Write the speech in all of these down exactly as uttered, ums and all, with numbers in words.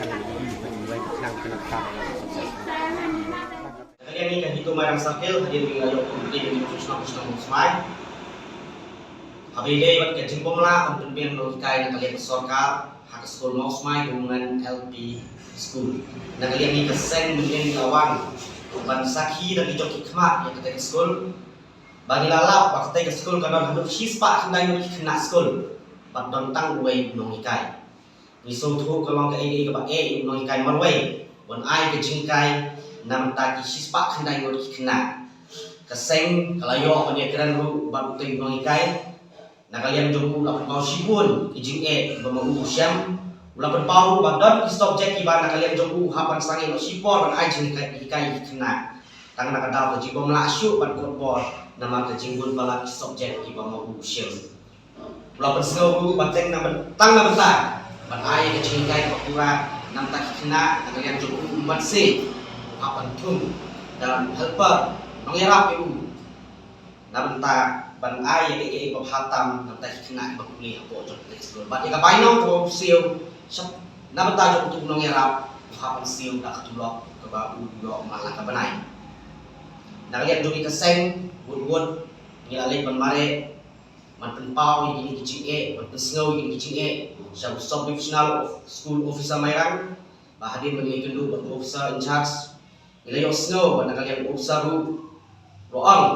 Ka liang ngi ka Hito Mairang Circle, hadien ba ngi la ïoh complain na ka shnong, shnong Mawsmai. Haba ïadei bad ka jingbym lah ban pynbiang nonghikai na ka liang ka sorkar ha ka skul Mawsmai Government L P School, na ka liang ngi ka seng mynhynnin ngi la wan ban sakhi da ki jong ki khmat ïa katei ka skul. Ba ngi la lap ba katei ka skul ka don haduh shispah khyndai ngut ki khynnah skul bad don tang uwei u nonghikai. Ngi sngewthuh ka long kaei kaei kaba eh ïa u nonghikai marwei ban ai ka jinghikai na bynta ki shispah khyndai ngut ki khynnah. Ka seng ka la ïoh ban ïakren ruh bad utei u nonghikai. Na ka liang jong u la pynpaw shibun ki jingeh kiba ma u u shem. U la pynpaw ruh ba don ki subject kiba na ka liang jong u hap ban sangeh noh shipor ban ai jinghikai, hikai ïa ki khynnah. Tang na ka daw ka jingbym lah shuh ban kot bor namar ka jingbun palat ki subject kiba ma u u shem. U la pynsngew ruh ba teng na byn-, tang na bynta ban ai ka jinghikai kaba pura na bynta ki khynnah, na ka liang jong u, u Mat Se u hap ban thung da u helper nongïarap ïa u na bynta ban ai ïa kaei kaei ba bha tam na bynta ki khynnah kiba pule hapoh jong katei ka skul. Bad ïa ka bainong kaba u siew shap na bynta jong utu u nongïarap, u hap ban siew da ka tulop kaba u ïoh man la ka bnai. Na ka liang jong ngi ka seng, wut wut ngi la leit ban mareh, ban pynpaw ïa kine ki jingeh, ban pynsngew ïa kine ki jingeh sha u Sub Divisional of School Officer Mairang. Ba hadien ba ngi ïakynduh bad u officer in charge, ngi la ïohsngew ba na ka liang u officer ruh u ong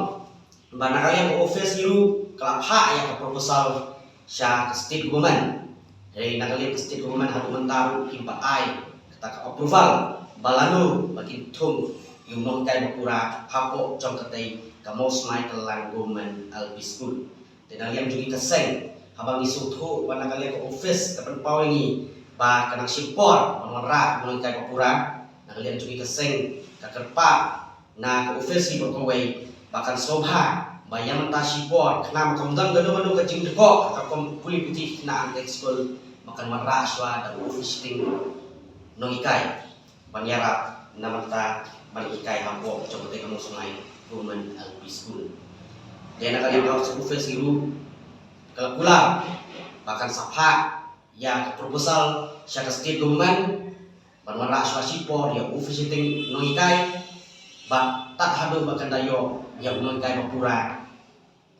ba na ka liang ka office ngi ruh ka la phah ïa ka proposal sha ka state government. Hynrei na ka liang ka state government haduh mynta ruh kim pat ai kata ka approval ba lano ba kin thung ïa u nonghikai ba pura hapoh jong katei ka Mawsmai Kallang Government L P School. Te na liang jong ngi ka seng, haba ngi sngewthuh ba na ka liang ka office ka pynpaw ïa ngi ba ka nang shim por ban wanrah u nonghikai ba pura, na ka liang jong ngi ka seng ka kyrpad na ka office ngi baroh kawei ba kan sngewbha ba ïa mynta shipor, khnang ba kam don kano kano ka jingdkhoh ha ka rukom pule puthi na katei ka skul, ba kan wanrah shuwa da u office shiteng nonghikai ban ïarap na bynta ban hikai hapoh jong katei ka Mawsmai Government L P School. Te na ka liang ka office ngi ruh ka la kular ba kan sa phah ïa ka proposal sha ka state government ban wanrah shuwa shipor ïa u office shiteng nonghikai, bad tad haduh ba kan da ïoh ïa u nonghikai ba pura,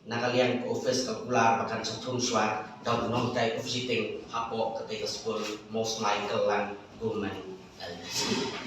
na ka liang ka office ka kular ba kan sa thung shuwa da u nonghikai office shiteng hapoh katei ka skul Mawsmai Kallang Government L P School.